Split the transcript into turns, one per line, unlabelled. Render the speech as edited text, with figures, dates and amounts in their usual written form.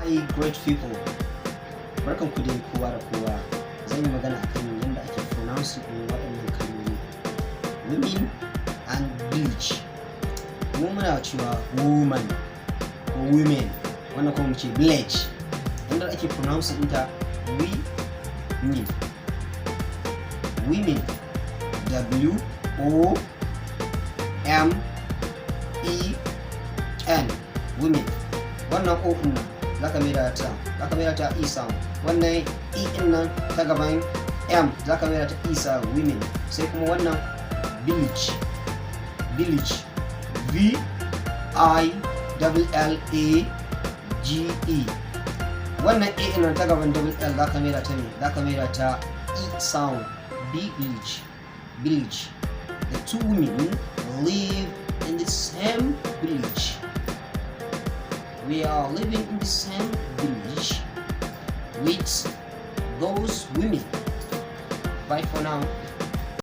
Hi, great people, barkan ku dai kowa da kowa. Zan yi magana akan yadda ake pronounce ɗin waɗannan kalmomi, women and village. Mu muna cewa woman ko women, wannan kuma mu ce village. Yadda ake pronounce ɗinta, women, women, W O M E N, women. Wannan O ɗin nan zaka maida ta E sound. Wannan E ɗin nan ta gaban M zaka maida ta E sound, women. Sai kuma wannan village, village, V I L L A G E. Wannan A ɗin nan ta gaban double L zaka maida ta me? Zaka maida ta E sound. Village, village. The two women live in the same village. We are living in the same village with those women. Bye for now.